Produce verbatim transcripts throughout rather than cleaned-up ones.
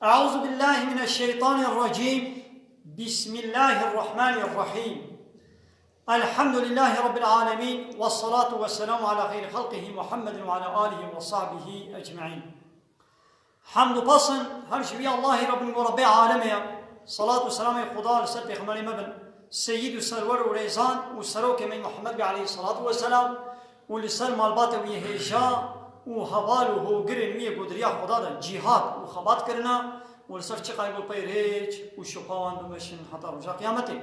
أعوذ بالله من الشيطان الرجيم. بسم الله الرحمن الرحيم. الحمد لله رب العالمين، والصلاة والسلام على خير خلقه محمد وعلى آله وصحبه أجمعين. Hemd û pasin her ji wî Allahî Rabbin ku Rabbê alemê ye. Salat û selamê Xuda li ser Pêxemberê me bin, Seyyid û Serwer û Rêzan û Serokê me Muhammed bî aleyhissalatu vesselam û li ser malbatê wî hêja û heval û hogirên wî yê ku di riya Xuda de cîhad û xebat kirine û li ser çiqayê ku pey rêç û şopa wan bimeşin heta roja qiyametê.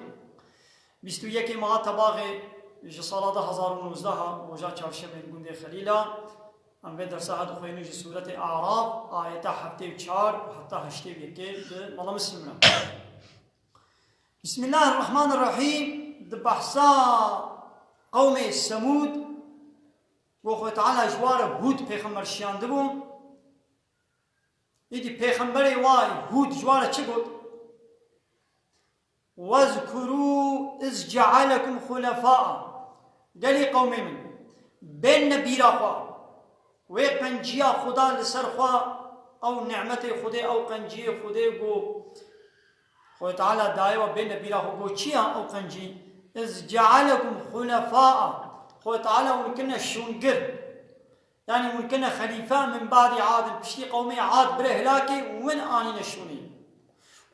Bîst û yekê meha Tebaxê ji sala du hezar û nozdeh, roja çarşemê li gundê Xelîla, em vê dersa dixwînin ji Sûretê Araf, ayeta heftê û çar heta heştê û yekê di mala Mislimê. Bismillahirrahmanirrahîm. Di behsa qewmê Semûd, ku Xwedê Teala ji wa re Hûd pêxember şiyandibû, îdî pêxemberê wa Hûd ji wa re çi got? Wezkurû iz cealekum xulefaa. Gelî qewmê min, bênne bîra xwe, wê qenciya Xuda li ser xwe, ew nîmetê Xwedê, ew qenciyê Xwedê ku Xwedê Teala dayê we bênne bîra xwe, ku çi ya ew qencî? Iz cealekum xulefaa. Xwedê Teala hûn kirine şûngir. Yanî hûn kirine xelîfe min badî Adin, piştî qewmê Ad birê hilakê win anîne şûnê.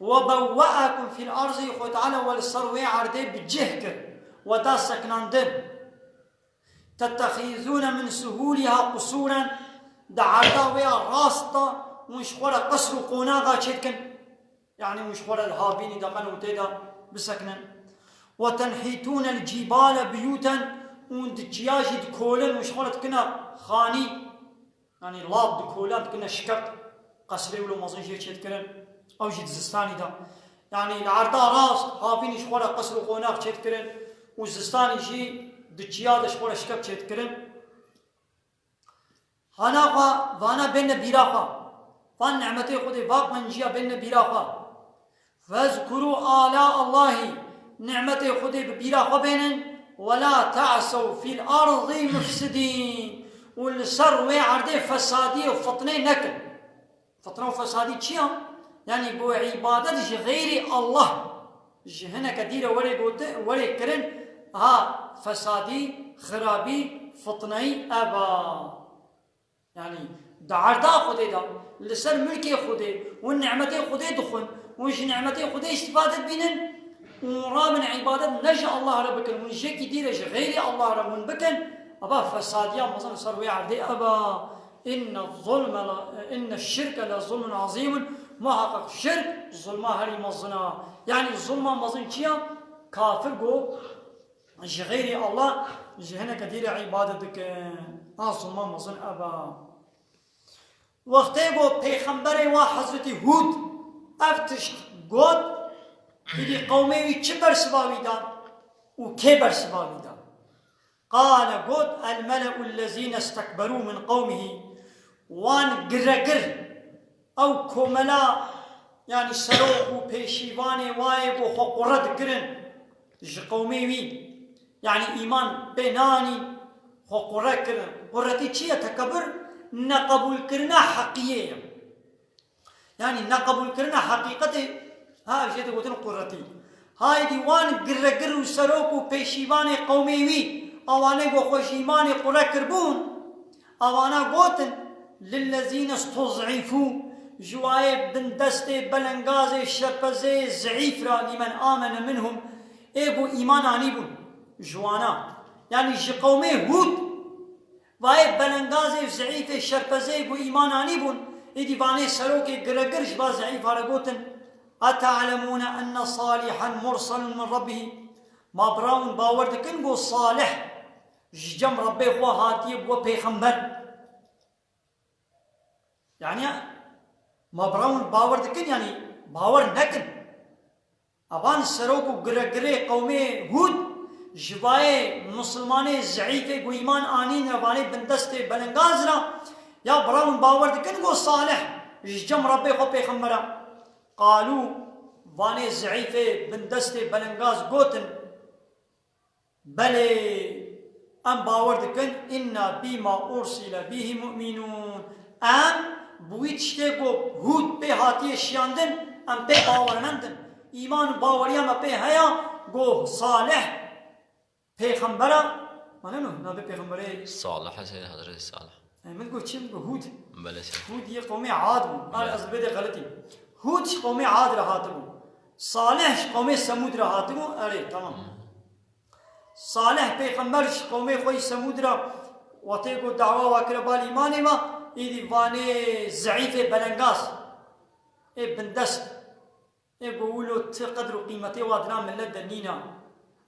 Ve bewweakum fîl erdî, Xwedê Teala we li ser wê erdê bi cih kir, we da seknandin. Tettexîzûne min suhûlîha qusûren, di erda wê ya rast de hûn ji xwe re qesr û qonaxa çêdikin. Yanî hûn ji xwe re li havînî de qen û tê de bisekinin. Ve tenhîtûne l-cîbale biyûten, û di çiya jî dikolin û ji xwe re dikine xanî. Yanî lav dikolan dikine şikeft, qesrê wilo mezin jê çêdikirin. Ew jî di zistanî de. Yanî li erda rast havînî ji xwe re qesr û qonax çêdikirin û zistanî jî di çiya de ji xwe re şikeft çêdikirin. Hana xwe, vana bêne bîra xwe. Van nîmetê Xwedê, va qenciya bêne bîra xwe. Fezkurû âlâ Allahî, nîmetê Xwedê bi bîra xwe bênin, we la te'sew fîl erdî mufsidîn, û li ser wê erdê fesadiyê û fitnê nekin. Fitne û fesadî çi ya? Yanî ku îbadet ji xeyrî Allah, ji hineke dîre were gotin, were kirin, ha fesadî, xirabî, fitneyî ev a. Yanî di erda Xwedê de, li ser milkê Xwedê, hûn nîmetê Xwedê dixwin, hûn ji nîmetê Xwedê îstîfade dibînin, û rabin îbadet ne ji Allah re bikin, hûn jekî dîre ji xeyrî Allah re hûn bikin, eva fesadiya mezin li ser wê erdê ev a. Inne zulme le, inne şirke le zulmun azîmun, muheqeq şirk zulma herî mezin a. Yanî zulma mezin çi ya? Kafir ku ji xeyrî Allah, ji hineke dîre îbadet dikin. A zulma mezin ev a. Wextê ku pêxemberê wa Hezretî Hûd ev tişt got, îdî qewmê wî çi bersiva wî da û kê bersiva wî da? Qale got, el-mele'u ellezîne istekberû min qewmihî, wan giregir, ew komela, yanî serok û pêşîvanê wayê ku xwe qure dikirin ji qewmê wî, yanî îman pê nanî, xwe qure kirin. Quretî çi ye? Tekebur, neqebûlkirina heqiyê ye. Yanî neqebûlkirina heqîqetê, ha, ev jê digotin quretî. Haydî wan giregir û serok û pêşîvanê qewmê wî, ewanê ku xwe ji îmanê qure kirbûn, ewana gotin, lillezîne stuz'îfû, ji wayê bindestê belengazê şerpezê zeîf ra, lîmen amene minhum, ê ku îman anîbûn ji wana. Yanî ji qewmê Hûd, vayê belengazê û zeîfê şerpezeyê ku îman anîbûn, êdî vanê serokê giregir ji va zeîfa re gotin, ete'lemûne enne Salîhen murselun min Rebbihî, ma bira hûn bawer dikin ku Salih ji cem Rebbê xwe hatiye bûye pêxember? Yanî, ma bira hûn bawer dikin, yanî bawer nekin. Evan serok û giregirê qewmê Hûd, ji vayê misilmanê zeîfê ku îman anîne, vanê bindestê belengaz ra, ya bira hûn bawer dikin ku Salih ji cem Rebbê xwe pêxember e? Qalû, vanê zeîfê bindestê belengaz gotin, belê, em bawer dikin, inna bîma ursîle bîhî mu'mînûn. Em Bi wî tiştê ku Hûd pê hatiye şiyandin, em pê bawermend in. Îman û baweriya me pê heye ku Salih pêxembera, mane no, navê pêxemberê Salih e, Hezretî Salih. E, min got çi? Min got Hûd. Belê, sê. Hûd yê qewmê Ad bû. Belê. Ez bêdê xeletî. Hûd ji qewmê Ad re hatibû. Salih ji qewmê Semûd re hatibû. Erê, tamam. Hmm. Salih pêxember ji qewmê xwe yî Semûd re wextê ku dawa wa kire bal îmanê me, êdî vanê zeîfê belengaz, ê bindest, ê ku wilo ti qedr û qîmetê wa dina millet de nîna.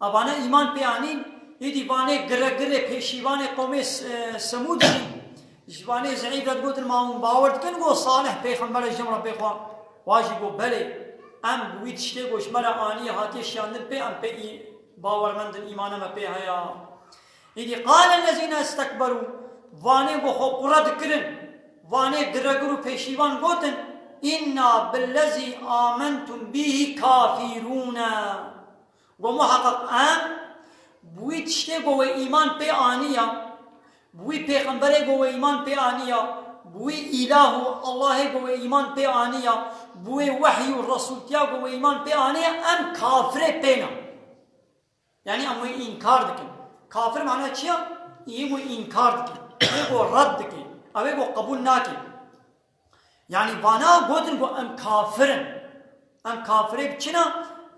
Evane îman pê anîn, êdî vanê gire gire pêşîvanê qewmê S-, e, Semûd jî, ji vanê zeîf re digotin, ma hûn bawer dikin ku Salih pêxember e ji cem Rebbê xwe? Wa jî got, belê, em bi wî tiştê ku ji me re aniye hatiye şiyandin pê, em pê î-, bawermend in, îmana me pê heye. Îdî qale lezîne istekberû, vanê ku xwe qure dikirin, vanê giregir û pêşîvan gotin, înna billezî amentum bîhî kafîrûne. Got, muheqeq em bi wî tiştê ku we îman pê aniya, bi wî pêxemberê ku we îman pê aniya, bi wî îlah û Allahê ku we îman pê aniya, bi wê wehy û resûltiya ku we îman pê aniya, em kafirê pê ne. Yanî em wê înkar dikin. Kafir mana çi ya? Î wê înkar dike. Wê ku red dike. Ew ê ku qebûl nake. Yanî vana gotin ku em kafir in. Em kafirê bi çi ne?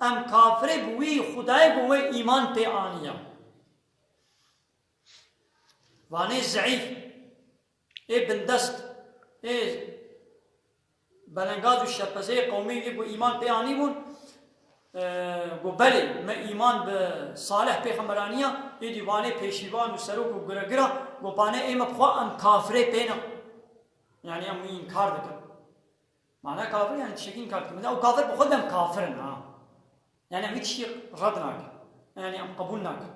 Em kafirê bi wî Xwedayê ku wê îman pê aniya. Vanê zeîf, ê bindest, ê belengaz û şerpezeyê qewmê wî ku îman pê anîbûn, e, ku belê, me îman bi Salih pêxember aniya, êdî vanê pêşîvan û serok û giregira, ku bane ê me bi xwe em kafirê pê ne. Yanî em wî înkar dikin. Mana kafir yanî tiştekî înkar dikin. Mesela ew kafir bi xwe de em kafir in, ha. Yanî em vî tiştî red nakin. Yanî em qebûl nakin.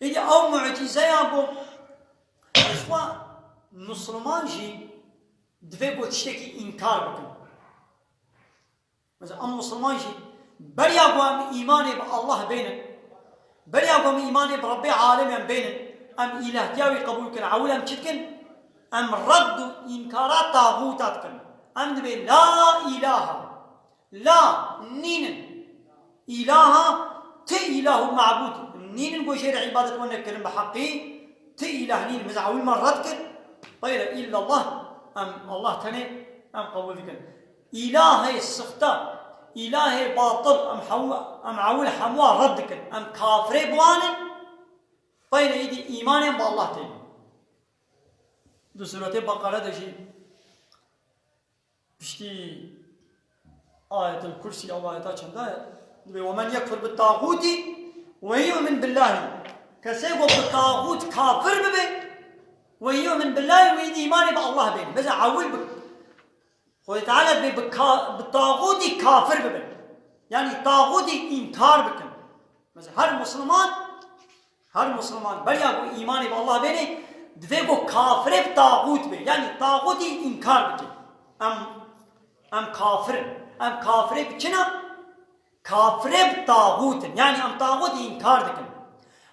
Êdî ew mucîzeya ku ji xwe Musliman jî divê ku tiştekî înkar bikin. Mesela em Musliman jî beriya ku em îmanê bi Allah bênin, beriya ku em îmanê bi Rebbê alemiyan bênin, em îlahtiya wî qebûl kin, ewil em çi dikin? Em red û înkara taxûta dikin. Em dibê la îlaha. La, nînin. Îlaha, ti îlah û mabûd nînin ku jê re îbadet wene kirin bi heqî, ti îlah nînin. Mesela ewil me red kir, qeyre îllallah, em Allah tenê, em qebûl dikin. Îlahê sixte, îlahê batil, em hew-, em ewil hemûa red dikin. Em kafirê bi wan in, qeyre îdî îmanên bi Allah têne. Di Sûretê Beqere de jî Piştî Ayetel Kursî, ew ayeta çenda ye, dibê, "Ve men yekfur bi tağûtî ve yu'min billahî." Kesê ku bi taxût kafir bibe, "ve yu'min billahî", wî dî îmanê bi Allah bêne. Mesela ewil bi, Xwedê Teala dibê bi ka-, bi taxûtî kafir bibe. Yanî taxûtî înkar bikin. Mesela her Musliman, her Musliman beriya ku îmanê bi Allah bêne, divê ku kafirê bi taxût be. Yanî taxûtî înkar bike. Em, em kafir in. Em kafirê bi çi ne? Kafirê bi taxût in. Yanî em taxûtî înkar dikin.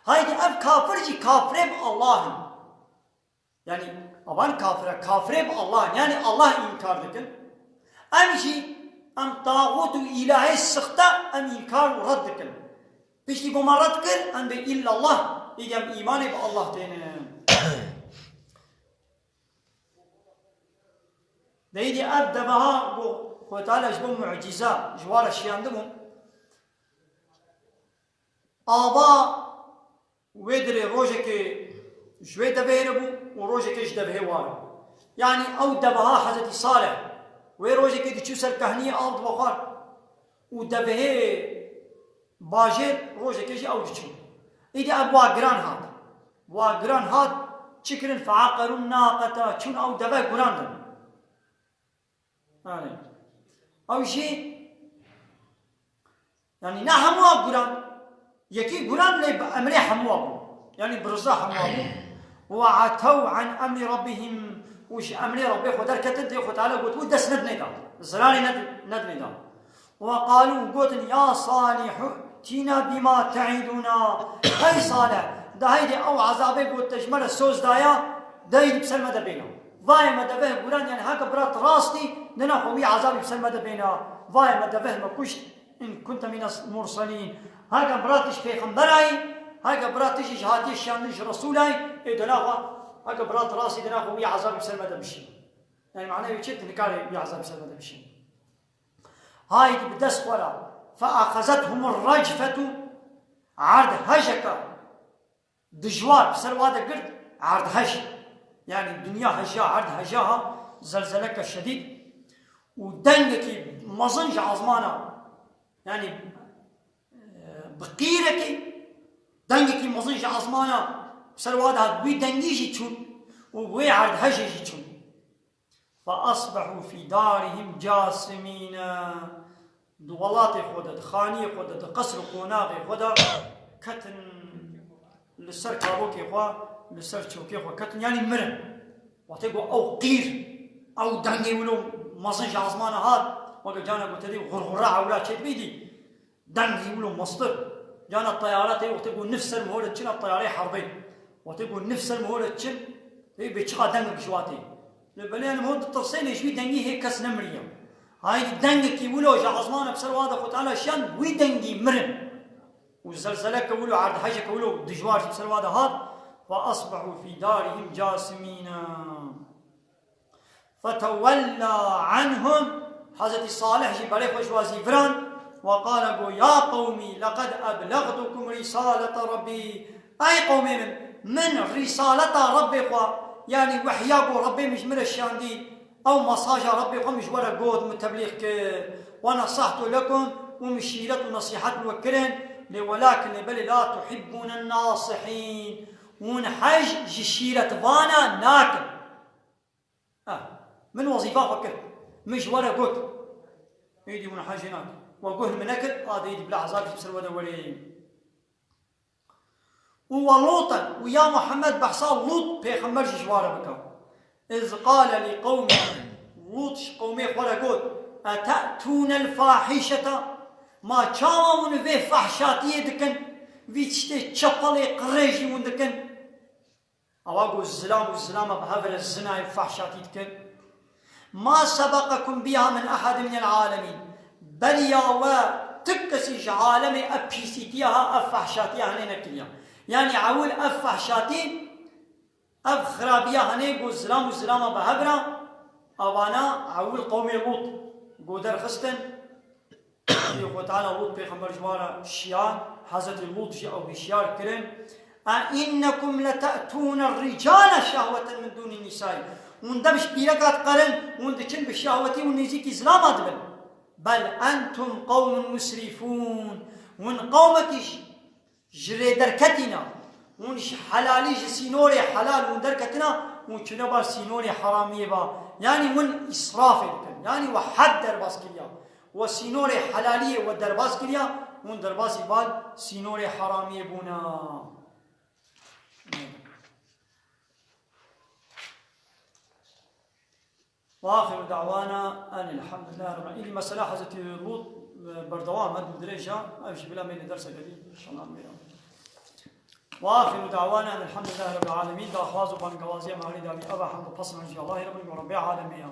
Haydî ev kafir jî kafirê bi Allah in. Yanî, evan kafir e, kafirê bi Allah, yanî Allah înkar dikin. Em jî, em taxût û îlahê sixte em înkar û red dikin. Piştî ku me red kir, em bê îllallah, îdî em îmanê bi Allah tênin. De îdî ev deveha ku Xwedê Teala ji bo mucîza ji wa re şiyandibûn, ava Wê dirê rojekê ji wê devehê re bû û rojekê ji devehê wa re. Yanî ew deveha Hezretî Salih, wê rojekê diçû ser kehniyê av divexwar û devehê bajêr rojekê jî ew diçû. Îdî ev wa giran hat. Wa giran hat, çi kirin? Fe'aqerûn naqeta, çûn ew deve gurandin. Yanî, ew jî, yanî ne hemû a guran, yekî guran lê bi emrê hemû a bû. Yanî bi riza hemû a bû. Ve atew an emrî rabbihim, û ji emrê Rabbê xwe derketin, tê Xwe Teala gotibû dest nedinê da. Zirarê ned-, nedinê da. Ve qalû, gotin, ya Salîhu, tîna bîma te'îdûna. Hey Salih, De heydê ew ezabê ku te ji me re soz daya, de heydî bi ser me de bêna. Vayê me deveh guran, yani heke birat rastî, dina xwe wî ezabî bi ser me de bêna. Vayê me deveh me kuşt, in kunte mine murselîn. Heke birat ji pêxemberayî, heke birat ji hatiye şiyandin ji resûlayî, ê dina xwe, heke birat rastî, dina xwe wî ezabî bi ser me de bişî. Yani manayê wî çi? Tu nikarî wî ezabî bi ser me de bişî. Haydî bi dest xwe re. Fe axezethum racfetu, erd hejeke dijwar bi ser wa de girt, erdhej. Yani dinya heja, erd heja ha, zelzeleke şedîd û dengekî mezin ji azmana, yani, e, bi qîrekî dengekî mezin ji azmana bi ser wa de hat, wî dengî jî çûn û wê erdhejê jî çûn. فأصبحوا في دارهم جاثمين. Di welatê xwe de, di xaniyê xwe de, di qesr û qonaxê xwe de ketin li ser kabokê xwe, li ser çokê xwe ketin, yanî mirin. Wextê ku ew qîr, ew dengê wilo mezin ji azmana hat, weke cana ku te dî xurxura ewla çêdibî dî. Dengî wilo mestir. Cana teyare tê wextê ku nif ser mihore çin a teyarê herbê. Wextê ku nif ser mihore çin, tê bê çiqa dengek ji wa tê. Lê belê em hûn ditirsê lê ji wî dengî hê kes nemiriye. Haydî dengekî wilo ji azmana bi ser wa de Xwe Teala şiyan wî dengî mirin. Û zelzeleke wilo, erdhejeke wilo dijwar jî bi ser wa de hat. Ve asbehu fî darihim casimîne. Fetewella anhum, Hezretî Salih jî berê xwe ji wa zîviran, we qale got, ya qewmî, leqed ebleɣtukum rîsalete Rabbî. Ey qewmê min, min rîsaleta Rabbê xwe, yanî wehya ku Rabbê min ji min re şiyandî, ew mesaja Rabbê xwe min ji we re got, min teblîx kir. Ve nesahtu lekum, û min şîret û nesîhet li we kirin, lê welakin lê belê la tuhibbûnen nasihîn. Hûn hej ji şîretvana nakin. Ah, min wezîfa xwe kir. Min ji we re got. Êdî hûn hejê nakin. We guh min nekir, a de êdî bila ezab jî bi ser we de werê. Û we Lûten, û ya Muhammed behsa Lût pêxember jî ji we re bike. Iz qale li qewmî, Lût ji qewmê xwe re got, ete'tûnel fahîşete, ma çawa hûn vê fehşatiyê dikin, vî tiştê çepelê qirê jî hûn dikin? Ewa ku zilam û zilama bi hev re zinayê û fehşatî dikin. Ma sebeqekum biha min ehadin minel alemîn. Beriya we tu kesî ji alemê ev pîsîtiya ha, ev fehşatiya henê nekiriya. Yanî ewil ev fehşatî, ev xirabiya henê ku zilam û zilama bi hev re, evana ewil qewmê Lût ku derxistin. Xwedê Teala Lût pêxember ji wan re şiyan, Hezretî Lût jî ew hişyar kirin. A innekum lete'tûne ricale şehweten min dûnî nîsayî. Hûn dev ji pîreka diqerin, hûn diçin bi şehwetî û nêzîkî zilama dibin. Bel entum qewmun musrîfûn. Hûn qewmekî ji, ji rê derketî ne. Hûn ji helalî, ji sînorê helal hûn derketina, hûn çûne ba sînorê heramiyê ba. Yanî hûn îsrafê dikin. Yanî we hed derbas kiriya. We sînorê helaliyê we derbas kiriya, hûn derbasî bal sînorê heramiyê bûna. Ve axiru da'wana enil hamdülillahi rabbil alemin. Îdî mesela Hezretî Lût, e, berdewam e, dû dirêj e, ev jî bila mêne derseke dî, inşallah mêne. Ve axiru da'wana enil hamdülillahi rabbil alemin. Daxwaz û bangewaziya me herî dawî ev e, hemd û pesna ji Allahê Rabbî û Rabbê alemê ya.